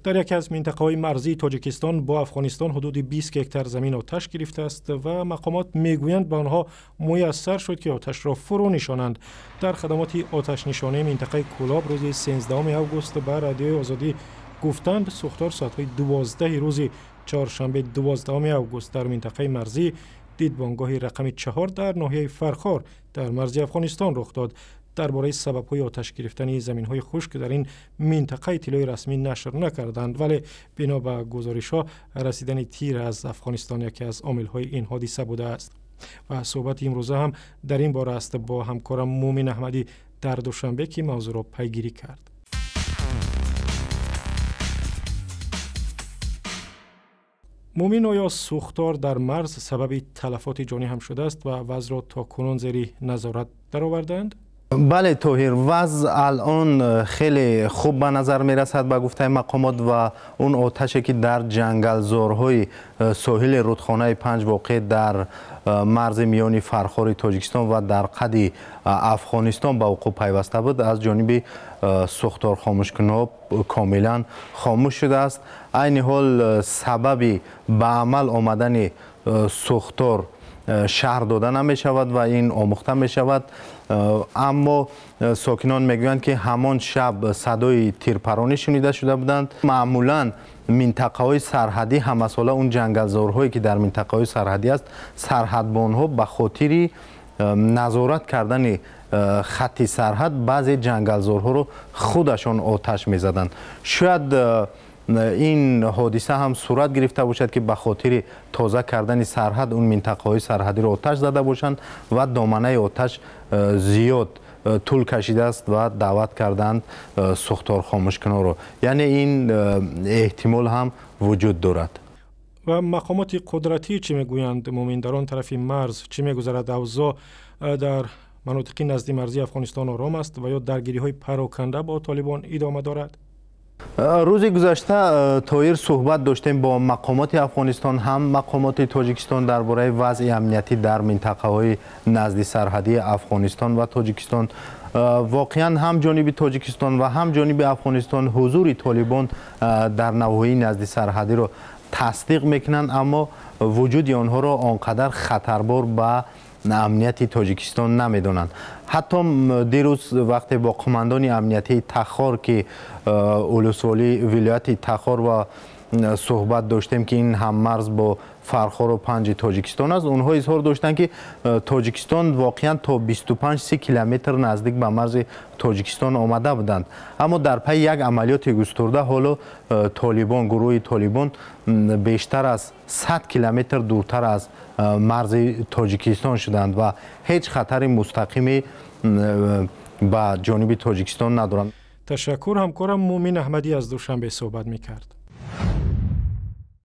Дар яке аз минтақаҳои марзии Тоҷикистон бо Афғонистон ҳудуди 20 гектар замин оташ гирифтааст ва мақомот мегӯянд, ба онҳо муяссар шуд, ки оташро фурӯ нишонанд. Дар хадамоти оташнишонии минтақаи Кӯлоб рӯзи 13 август ба Радиои Озодӣ гуфтанд, сӯхтор соатҳои 12 рӯзи чоршанбе 12 август дар минтақаи марзии дидбонгоҳи рақами 4 дар ноҳияи Фархор дар марзи Афғонистон рух дод. Дар бораи сабабҳои оташ гирифтани заминҳои хушк дар ин минтақа иттилои расмӣ нашр накарданд, вале бино ба гузоришҳо расидани тир аз Афғонистон яке аз омилҳои ин ҳодиса будааст. Ва суҳбати имрӯза ҳам дар ин бора аст бо ҳамкорам Муъмин Аҳмадӣ дар Душанбе, ки мавзӯъро пайгирӣ кард. Муъмин, оё сӯхтор дар марз сабаби талафоти ҷонӣ ҳам шудааст ва вазъро то кунун зери назорат даровардаанд? Бале, Тоҳир, вазъ алон хеле хуб ба назар мерасад ба гуфтаи мақомот ва он оташе ки дар ҷангалзорҳои соҳили рудхонаи Панҷ воқеъ дар марзи миёни Фархори Тоҷикистон ва дар қади Афғонистон ба вуқӯъ пайваста буд, аз ҷониби сӯхторхомӯшкунҳо комилан хомӯш шудааст. Айни ҳол сабаби ба амал омадани сӯхтор шарҳ дода намешавад ва ин омӯхта мешавад. Аммо сокинон мегӯянд, ки ҳамон шаб садои тирпаронӣ шунида шуда буданд. Маъмулан минтақаҳои сарҳадӣ ҳамасола он ҷангалзорҳое ки дар минтақаҳои сарҳадӣ аст, сарҳадбонҳо ба хотири назорат кардани хатти сарҳад баъзе ҷангалзорҳоро худашон оташ мезаданд. Шояд ин ҳодиса ҳам сурат гирифта бошад, ки ба хотири тоза кардани сарҳад он минтақаҳои сарҳадиро оташ зада бошанд ва доманаи оташ зиёд тӯл кашидааст ва даъват карданд сӯхторхомӯшкунҳоро. Яъне ин эҳтимол ҳам вуҷуд дорад. Ва мақомоти қудратӣ чӣ мегӯянд, Муъмин? Дар он тарафи марз чӣ мегузарад? Авзоъ дар манотиқи назди марзии Афғонистон ором аст ва ё даргириҳои пароканда бо Толибон идома дорад? Рӯзи гузашта, Тоҳир, суҳбат доштем бо мақомоти Афғонистон ҳам мақомоти Тоҷикистон дар бораи вазъи амниятӣ дар минтақаҳои назди сарҳадии Афғонистон ва Тоҷикистон. Воқеан ҳам ҷониби Тоҷикистон ва ҳам ҷониби Афғонистон ҳузури Толибон дар навоҳии назди сарҳадиро тасдиқ мекунанд, аммо вуҷуди онҳоро он қадар хатарбор ба амнияти Тоҷикистон намедонанд. Ҳатто дирӯз вақте бо қумандони амниятии Тахор, ки улусволии вилояти Тахор, ва суҳбат доштем, ки ин ҳаммарз бо Фархору Панҷи Тоҷикистон аст, онҳо изҳор доштанд, ки Тоҷикистон воқеан то 25-30 километр наздик ба марзи Тоҷикистон омада буданд, аммо дар пайи як амалиёти густурда ҳоло Толибон, гурӯҳи Толибон бештар аз 100 километр дуртар аз марзи Тоҷикистон шуданд ва ҳеҷ хатари мустақиме ба ҷониби Тоҷикистон надоранд. Ташаккур, ҳамкорам Муъмин Аҳмадӣ аз Душанбе суҳбат мекард.